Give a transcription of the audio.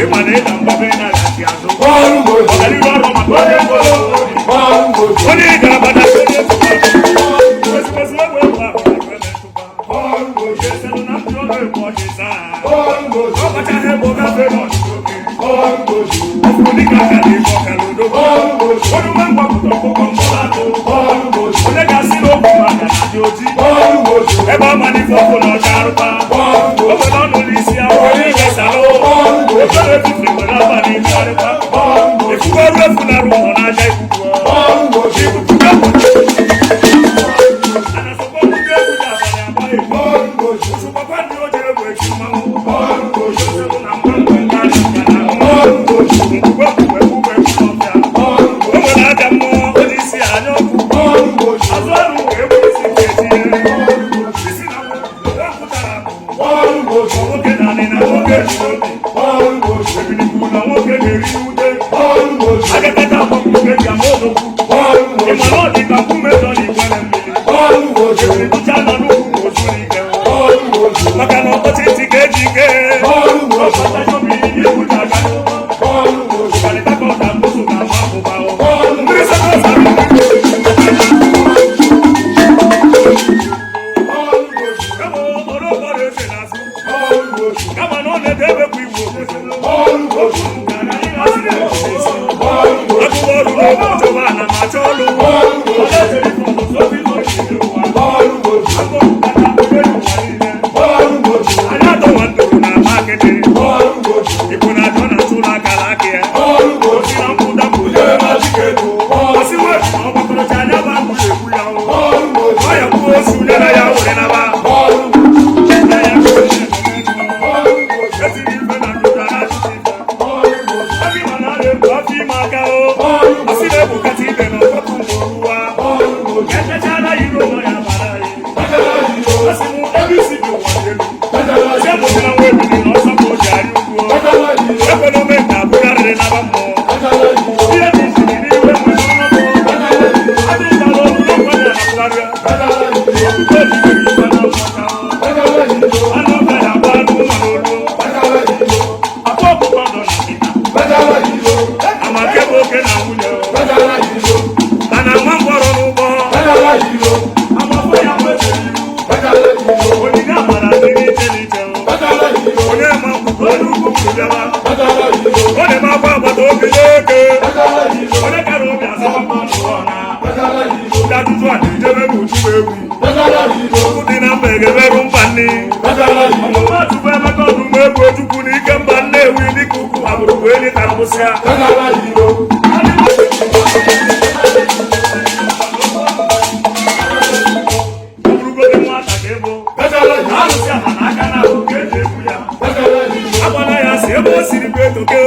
Ịma na ịda mgbabe na-agachi azụ. Ọganihu ọrụ maka onye mkpọrọ. Onye gara gbada onye kwesịkwesị egbe egbe ahụ na ntụkwa. Esenụ na ndị ọrụ egbe ọchịza. Ọ kacha ha ebe ọ gafee n'ọchịchị oke. Ọfụrụ dịka aka na ife ọkara odogwu. Onye ume mgbapụta ọkpụkọ mgbọrọ atụ. Onye ga-asị na okwu maka na adị oji. Ebe ọ ma na ife ọkụ na ọcha arụkwa. O nwere ọnụ n'isi ahụ onye ga-esalụ. Efere efufe nwere abalị ime arịkwa. Efufe ọrụ efu na arụ ụlọ n'aja ikuku. Ikuku ga-apụta. Anasọkwa ndị egwu ji abalị agba egwu. Osùpàpá ndị o ji egwu echi mmanwụ. Osewu na mgbe mgbe ndị a na-aga na mgbe mgbe mgbe n'ọbịa. O nwere aja mmụọ o ji isi anya ọkụ. Azụ ọrụ ka egwu isi ka etinye. Isi na nwa pụtara nwoke na anị na nwoke ji n'obi. Ebilikwu na nwoke ga-eri ute. Agakata agbam nwoke ji ama odogwu. Ị ma na ọ dị ka nkume dọ n'igwe na mmiri. Ebili nọ n'ugwu ka o zuru ike. Maka na ọkọchị ntị ka eji ike. Ọkọchị obi egwu ji aga n'ụlọ. Kalịta ka ọ ga-akpụsụ na ama abụba. Mmiri sọkọ. Kama ọrụ ọgbara eze n'azụ. Kama na ọ na-ede ewepụ iwu obodo. Okwu ka anyị na-asị na-esi. Agụba ọrụ n'obodo chọba ana ma achọ ọrụ. Ọ na-echere ife ọzọ obi nọ n'ime ụwa. Agụụ kata onye n'ụwa niile. Anyị atọwa nduru na ama akịdị. Igbo na-achọ na ntụ n'akara aka ya. Osi na nkwụda bụ osi wetu na ọgbakọrọcha anya ba mbụ egwu ya. Ọ ya kwuo osi nyere ya were naba. Na ya etiri ife na ndụda na achịcha ife. Afọ ime na ara ebu afọ ime aka o. Asị na-egbukata ibe na ọkpọkụ mgbe oruwa. Echechala ya iro nọ ya bara anyị. Asị m ebe isi dị ụwa dị elu. Asị egbozila nwa ebili na ọsọ ka o ji arị ugwu. Ekwela ome nke abụgharịrị naba mmụọ. Ihe dị iche n'iwe nwere ọnụ. Adịghịla ọrụ n'ọkwa ya na-abụgharị. Ọkụkọ ejidere ife na mmụta. Anụ ọka ya agba anụ ụlọ n'olu. Akwa ọkụkọ nọ na nkịta. Amake bụ oke na nwunye. Mana nwa mgbọrọ n'ụgbọ. Amafọ ya nwezere iwu. Onyinye amara dị n'iche n'iche. Onye ma nkwukwu onye ugwu kwuru bịaba. Ọ na-eme akwa agbata obi n'oge. Onye kara obi asọmpi ọnụ na. Ndị ajụjụ a na-ejebe n'uju egwu. Okwu dị na mba egeberụ mba nni. Ọmụmatụ bụ Emeka ọdụm egwu Ojukwu n'ike mba Nnewi dịka ukwu agbụrụ bụ enyi tara mgbụsịa. Ọ bụrụgodị nwata ka ịbụ. Arụsị ama na aka na ahụ ka eji egwu ya. Agbala ya si ebe o siri bụ etoke.